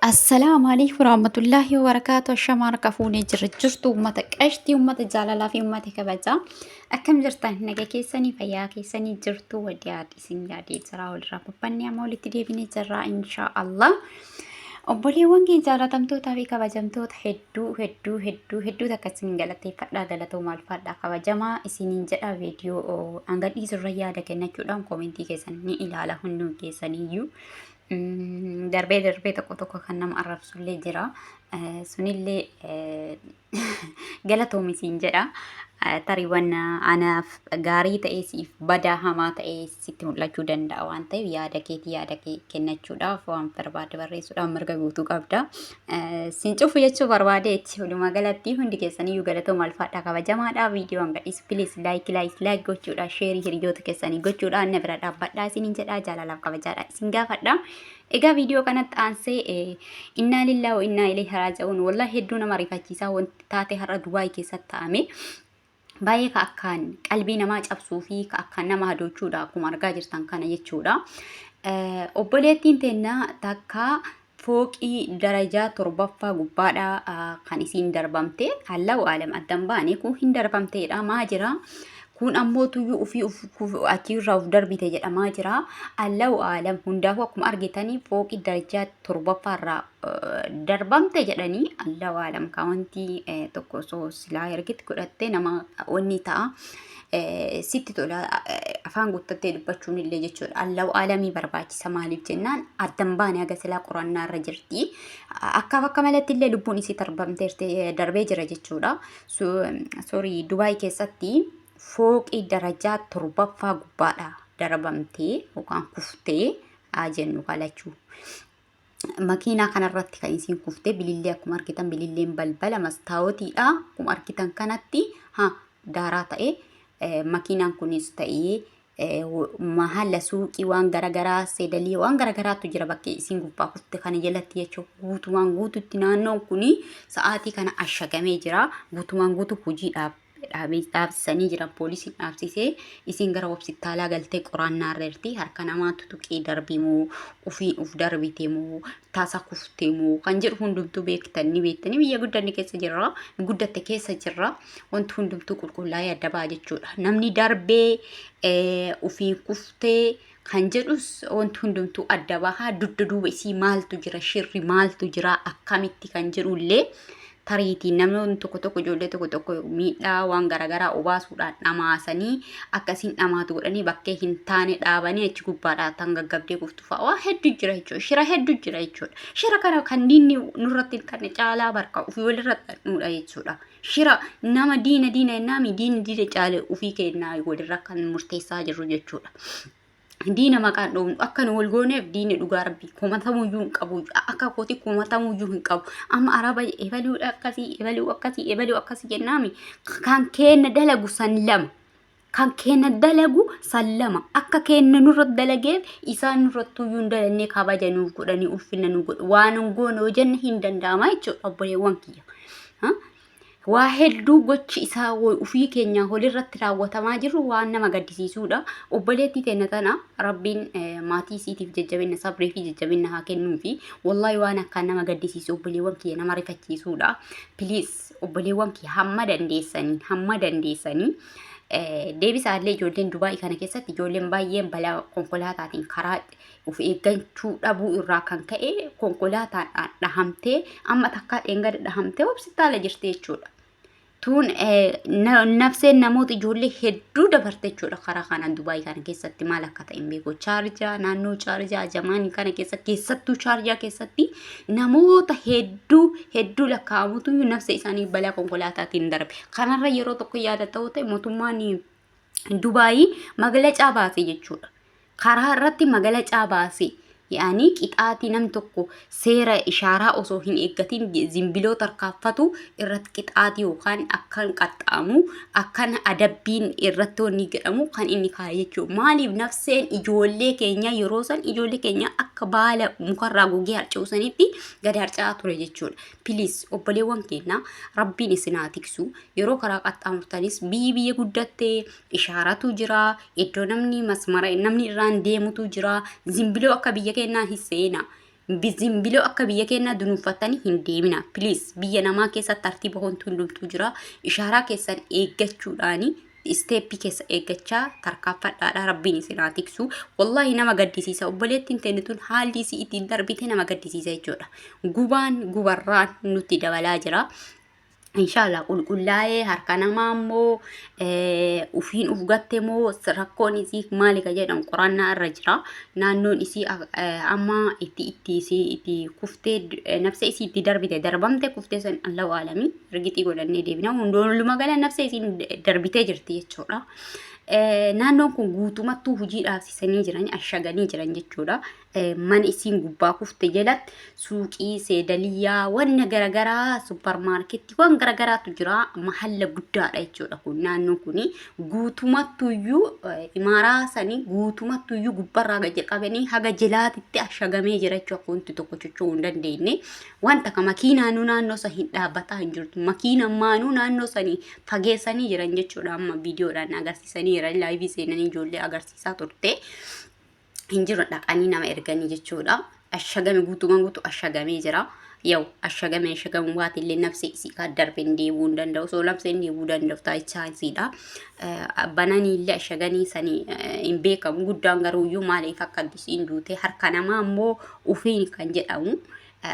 Assalaamu alaikum warahmatullaahi wabarakaatu. Ashamaa harka fuunee jirra jirtu uummata qashtii, uummata jaalalaa fi uummata kabajaa. Akkam jirtan? Naga keessanii, fayyaa keessanii jirtu? Wadiyaa isin yaadee jira, walirraa babbannee amma walitti deebinee jirra inshaa Allah. Obboleewwan keenya jaalatamtootaa fi kabajamtoota hedduu hedduu hedduu hedduu takka isin galateeffadhaa, galatooma, alfaadhaa, kabajamaa isiniin jedha. Viidiyoo hanga dhiisurra yaada kennachuudhaan koomentii keessan ni ilaala hundum keessaniiyyuu. Darbee darbee tokko tokko kan nama arrabsullee jira. Sunillee galatoomi siin jedha. Tarii wanna anaaf gaarii ta'ee siif badaa hamaa ta'ee sitti mul'achuu danda'a waan ta'eef yaada keetii yaada kee kennachuudhaaf waan barbaadde barreessuudhaaf mirga guutuu qabda. Siin cufu jechuu barbaadeetti walumaa galatti hundi keessaniyyuu galatooma, alfaadhaa, kabajamaadha. Viidiyoo hanga dhiisu please like like like gochuudha, sheerii hiriyoota keessanii gochuudhaan na bira dhaabbadhaa isiniin jedhaa, jaalalaaf kabajaadha isin gaafadha. Egaa viidiyoo kanatti aansee innaa lillaa wa innaa ilayhi raaji'uun. Wallahi hedduu nama rifachiisaa wanti taate har'a Dubaay keessatti ta'ame. Baay'ee ka akkaan qalbii namaa cabsuu fi ka akkaan nama hadoochuudha akkuma argaa jirtan kana jechuudha. Obboleettiin teenna takka fooqii darajaa torbaffaa gubbaadha kan isiin darbamte. Allahu aalam, addan baane kun hin darbamteedha maa jira. Kun ammoo tuyyuu ofii achiirraa of darbite jedhamaa jira. Allahu aalam, hundaafuu akkuma argitanii fooqii darajaa torbaffaarraa darbamte jedhanii. Allahu aalam, kan wanti tokko osoo silaa ergitti godhattee nama wanni ta'a. Sitti tola afaan guuttattee dubbachuun illee jechuudha. Allahu aalamii barbaachisa, maaliif jennaan addan baane haga silaa qorannaa irra jirti. Akkaaf akka malatti illee lubbuun isii darbamteerti darbee jira jechuudha. Sorry, Dubaay keessatti fooqii darajaa torbaffaa gubbaadha darbamtee yookaan kuftee haa jennu kalachuu. Makiinaa kanarratti kan isiin kuftee bilillee akkuma argitan bililleen balbala mastaawotiidha. Akkuma argitan kanatti ha daaraa ta'e makiinaan kunis ta'ee mahalla suuqii waan garagaraa seedalii waan garagaraatu jira bakkee isiin gubbaa kufte kana jalatti jechuudha. Guutumaan guututti naannoon kuni sa'aatii kana ashagamee jira. Guutumaan guutuu hojii dhaab dhaabsisanii jiran, poolisiin dhaabsisee isiin gara hospitaalaa galtee qoraannaa irra jirti. Harka namaatu tuqee darbe moo ofiin of darbite moo tasa kufte moo kan jedhu hundumtuu beektan ni beektanii. Biyya guddanne keessa jirra, guddatte keessa jirra, wanti hundumtuu qulqullaa'ee adda ba'a jechuudha. Namni darbee ofiin kuftee kan jedhus wanti hundumtuu adda baha. Dugda duuba isii maaltu jira, shirri maaltu jira, akkamitti kan jedhullee tariitii namoonni tokko tokko ijoollee tokko tokko miidhaa waan garaagaraa obaasuudhaan dhamaasanii akkasiin dhamaatu godhanii bakkee hin taane dhaabanii achi gubbaadhaa tan gaggabdee kuftu fa'a waa hedduu jira jechuudha. Shira hedduu jira jechuudha. Shira kana kan diinni nurratti hin xanne caalaa barka ofii walirratti xannuudha jechuudha. Shira nama diina diina jennaami, diinni diina caale ofii kennaa walirra kan murteessaa jirru jechuudha. Diina maqaan dhoofnu akka nu wal gooneef diinni dhugaa rabbii komatamuyyuu hin qabu, akka kooti komatamuyyuu hin qabu. Amma araba ebaluu akkasii, ebaluu akkasii, ebaluu akkasii jennaami, kan keenna dalagu san lama, kan keenna dalagu san lama akka keenna nurra dalageef isaan nurrattuyyuu hin dalannee kabaja nuuf godhanii ulfina nu godhu waan hin goone yoo jenne hin danda'ama jechuudha. Obboleewwan kiyya, waa hedduu gochi isaa ofii keenyaa walirratti raawwatamaa jiru waan nama gaddisiisuudha. Obboleettii teenya tana Rabbiin maatii isiitiif jajjabina, sabrii fi jajjabina haa kennuufi. Wallahi waan akkaan nama gaddisiisu, obboleewwan kiyya, nama rifachiisuudha. Please obboleewwan kiyya, hamma dandeessanii hamma dandeessanii deebisaallee. Ijoolleen Dubaayii kana keessatti ijoolleen baay'een balaa konkolaataatiin karaa of eeggachuu dhabuu irraa kan ka'e konkolaataan dhahamtee amma takkaa dheengada dhahamtee hospitaala jirti jechuudha. Tuun nafseen namoota ijoollee hedduu dabarte jechuudha karaa kanaan Dubaayii kana keessatti maal akka ta'e hin beeku. Chaarjaa, naannoo chaarjaa jamaanii kana keessa, keessattuu chaarjaa keessatti namoota hedduu hedduu lakkaa'amutu nafsee isaanii balaa konkolaataatiin darbe. Kanarra yeroo tokko yaada ta'uu ta'e mootummaan Dubaayii magalacaa baase jechuudha. Karaa irratti magalacaa baase. Yaani qixaatii namni tokko seera ishaaraa osoo hin eeggatiin zimbiloo tarkaanfatu irratti qixaatii yookaan akkan qaxxaamu, akkan adabbiin irratti wanni jedhamu kan inni kaa'e jechuudha. Maaliif nafseen ijoollee keenya yeroo san ijoollee keenya akka baala mukarraa gogee harca'u sanitti gadi harca'aa ture jechuudha. Please obboleewwan keenya, Rabbiin isin haa tiksu. Yeroo karaa qaxxaamurtanis biyyi biyya guddatte, ishaaratu jira, iddoo namni masmara namni irraan deemutu jira. Zimbiloo akka biyya keenyaa hin seena. Zimbiloo akka biyya keenyaa dunuunfattanii hin deemina. Please, biyya namaa keessa tartiiba homtuu hundumtuu jira. Ishaaraa keessan eeggachuudhaani isteeppii keessa eeggachaa tarkaanfadhaadha. Rabbiin isin haa tiksu. Wallaahi nama gaddisiisa. Obboleettiin teenya tun haalli isii ittiin darbite nama gaddisiisa jechuudha. Gubaan gubarraan nutti dabalaa jira. Inshallah qulqullaa'ee harka namaa immoo ufiin uf gatte moo rakkoon isii maali ka jedhamu qorannaa irra jira. Naannoon isii amma itti itti isii itti kuftee nafsa isii itti darbite darbamte kuftee san Allahu aalami rigixii godhannee deebina. Hundooluma gala nafsa isiin darbitee jirti jechuudha. Naannoon kun guutumattuu hojii dhaabsisanii jiran ashaganii jiran jechuudha. Mana isiin gubbaa kufte jalatti suuqii, seedaliyyaa, wanna garagaraa, supparmaarkeetti waan garagaraatu jira. Mahalla guddaadha jechuudha kun naannoon kuni guutumattuyyuu imaaraa sanii guutumattuyyuu gubbarraa gadi qabanii haga jalaatitti ashagamee jira jechuudha. Akka wanti tokko socho'uu hin dandeenye. Wanta ka makiinaanuu naannoo san hin dhaabbataa hin jirtu. Makiinammaanuu naannoo sanii fageessanii jiran jechuudha. Amma viidiyoodhaan agarsiisanii jiran laayivii seenanii ijoollee agarsiisaa turte. Hin jiru dhaqanii nama erganii jechuudha. Ashagame guutumaan guutuu ashagamee jira. Yaw ashagame ashagamuu baate illee nafsi isii kan darbe hin deebi'uu hin danda'u. Osoo nafsi hin deebi'uu danda'u taa'ichaa isiidha. Bananii illee ashaganii sanii hin beekamu. Guddaan garuu iyyuu maaliif akka isiin duute harka namaa immoo ufiin kan jedhamu.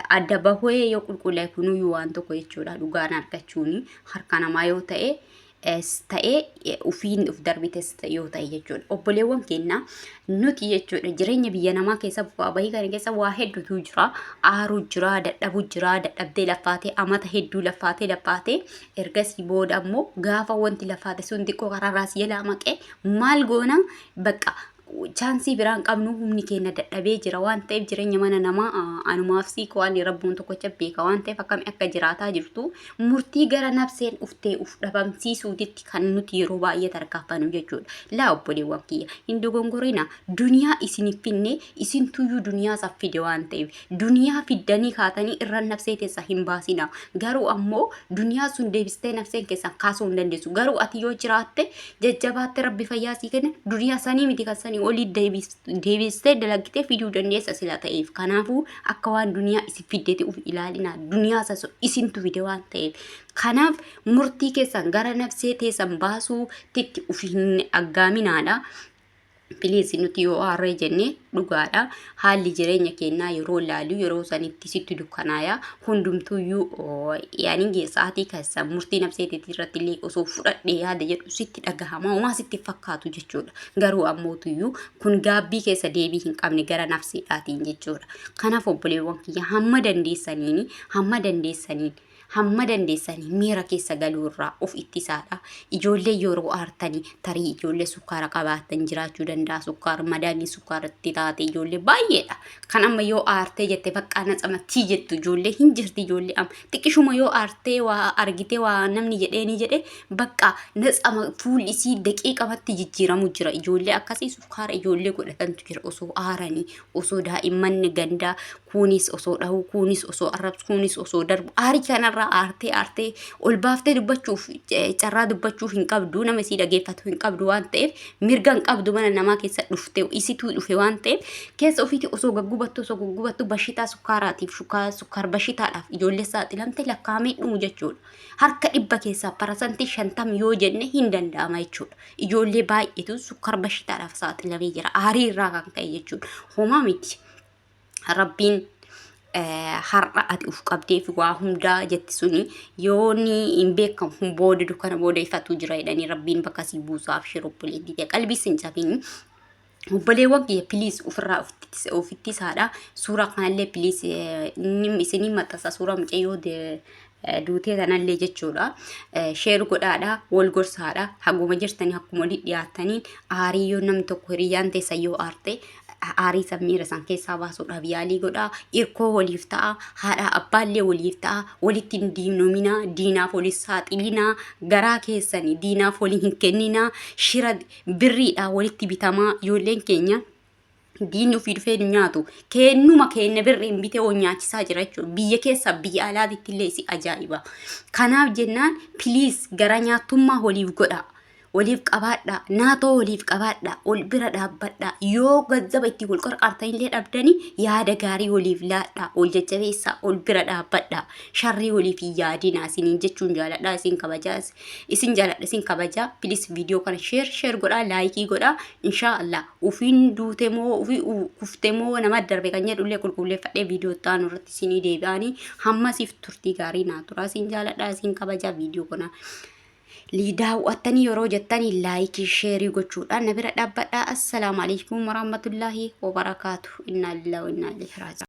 Adda bahee yoo qulqullaa'e kunuyyuu waan tokko jechuudha. Dhugaan argachuuni harka namaa yoo ta'e ta'ee ufiin uf darbites yoo ta'e jechuudha. Obboleewwan keenya nuti jechuudha jireenya biyya namaa keessa bu'aa bahii kana keessa waa hedduutu jira. Aaruu jira, dadhabuu jira, dadhabdee laffaatee amata hedduu laffaatee laffaatee ergasii booda ammoo gaafa wanti laffaate sun xiqqoo karaarraa si jalaa maqee maal goona bakka chaansii biraan qabnu humni keenya dadhabee jira waan ta'eef jireenya mana namaa anumaaf sii waan rabbuun tokkocha beeka waan ta'eef akkami akka jiraataa jirtu murtii gara nafseen uftee uf dhabamsiisuutitti kan nuti yeroo baay'ee tarkaanfannu jechuudha. Laa obboleewwan kiyya hin dogongorina duniyaa isiniif finne isintuyyuu duniyaa san fide waan ta'eef duniyaa fiddanii kaatanii irra nafsee teessa hin baasina. Garuu ammoo duniyaa sun deebistee nafseen keessan kaasuu hin dandeessu. Garuu ati yoo jiraatte jajjabaatte rabbi fayyaa sii kenne duniyaa sanii miti kan sanii olii deebistee dalagitee fiduu dandeessa sila ta'eef. Kanaafuu akka waan duniyaa isin fiddeeti uf ilaalina. Duniyaa san isintu fide waan ta'eef. Kanaaf murtii keessan gara nafsee teessan baasuu titti uf hin aggaaminaadha. Please nuti yoo aarree jenne dhugaadha. Haalli jireenya keenyaa yeroo ilaalu yeroo sanitti sitti dukkanaaya. Hundumtuyyuu yaani sa'aatii keessa murtii nafseetii irratti illee osoo fudhadhe yaada jedhu sitti dhagahama. Homaa sitti fakkaatu jechuudha. Garuu ammootuyyuu kun gaabbii keessa deebii hin qabne gara nafseedhaatiin jechuudha. Kanaaf obboleewwan kiyya hamma dandeessaniin hamma dandeessaniin hamma dandeessanii miira keessa galuu irraa of ittisaadha. Ijoollee yeroo aartanii tarii ijoollee sukkaara qabaatan jiraachuu danda'a. Sukkaara madaamii sukkaaratti taate ijoollee baay'eedha. Kan amma yoo aartee jette baqqaa natsamattii jettu ijoollee hin jirti ijoollee amma xiqqishuma yoo aartee waa argitee waa namni jedhee ni jedhe baqqaa natsama fuulli isii daqiiqamatti jijjiiramu jira. Ijoollee akkasii sukkaara ijoollee godhatantu jira osoo aaranii osoo daa'imman gandaa kuunis osoo dhahu kuunis osoo arrabsu kuunis osoo darbu aarii kanarraa aartee aartee ol baaftee dubbachuuf carraa dubbachuuf hin qabdu nama isii dhageeffatu hin qabdu waan ta'eef mirga hin qabdu mana namaa keessa dhufte isituu dhufe waan ta'eef keessa ofiitii osoo gaggubattu osoo gaggubattu bashitaa sukkaaraatiif sukkaar bashitaadhaaf ijoollee saaxilamte lakkaa'amee dhumu jechuudha. Harka dhibba keessaa parasantii 50 yoo jenne hin danda'ama jechuudha. Ijoollee baay'eetu sukkaar bashitaadhaaf saaxilamee jira aarii irraa kan ka'e jechuudha. Homaa miti. Rabbiin har'a ati uf qabdeef waa hundaa jetti suni yoo ni hin beekamu booda dukkana booda ifatu jira jedhanii rabbiin bakka sii buusaaf shir obboleettii ta'e qalbii sin cabin. Obboleewwan kiyya piliis ofirraa of ittisaadha. Suuraa kanallee piliis isinii maxxansa suuraa mucayyoo duutee tanallee jechuudha. Sheer godhaadha, wal gorsaadha. Haguma jirtanii akkuma walii dhiyaattaniin aarii yoo namni tokko hiriyyaan teessan yoo aarte aarii san miira san keessaa baasuudhaaf yaalii godhaa. Irkoo waliif ta'a, haadha abbaallee waliif ta'a. Walitti hin diinominaa, diinaaf walin saaxilinaa, garaa keessanii diinaaf walii hin kenninaa. Shira birriidhaa walitti bitamaa ijoolleen keenya diinni ofii dhufee nu nyaatu kennuma kenna birriin bitee wal nyaachisaa jira jechuudha. Biyya keessa biyya alaatitti illee si ajaa'iba. Kanaaf jennaan piliis gara nyaattummaa waliif godhaa. Waliif qabaadhaa, naatoo waliif qabaadhaa, wal bira dhaabbadhaa. Yoo ganzaba ittiin wal qarqaartan illee dhabdanii yaada gaarii waliif laadhaa, wal jajjabeessaa, wal bira dhaabbadhaa. Sharrii waliif hin yaadinaa isiniin jechuun jaaladhaa, isin kabajaa, isin jaaladha, isin kabajaa. Please viidiyoo kana share share godhaa, laayikii godhaa. Inshaa Allah ufiin duute moo ufii kufte moo nama darbe kan jedhullee qulqulleeffadhee viidiyoo itti aanu irratti isinii deebi'anii hammasiif turtii gaarii naa turaa. Isin jaaladhaa, isin kabajaa viidiyoo kana. Daawwattanii yeroo jettanii laayikii sheerii gochuudhaan na bira dhaabbadhaa. Assalaamu alaikum warahmatullaahi wabarakaatu. Innaa lillahi wa innaa ilaihi raaji'uun.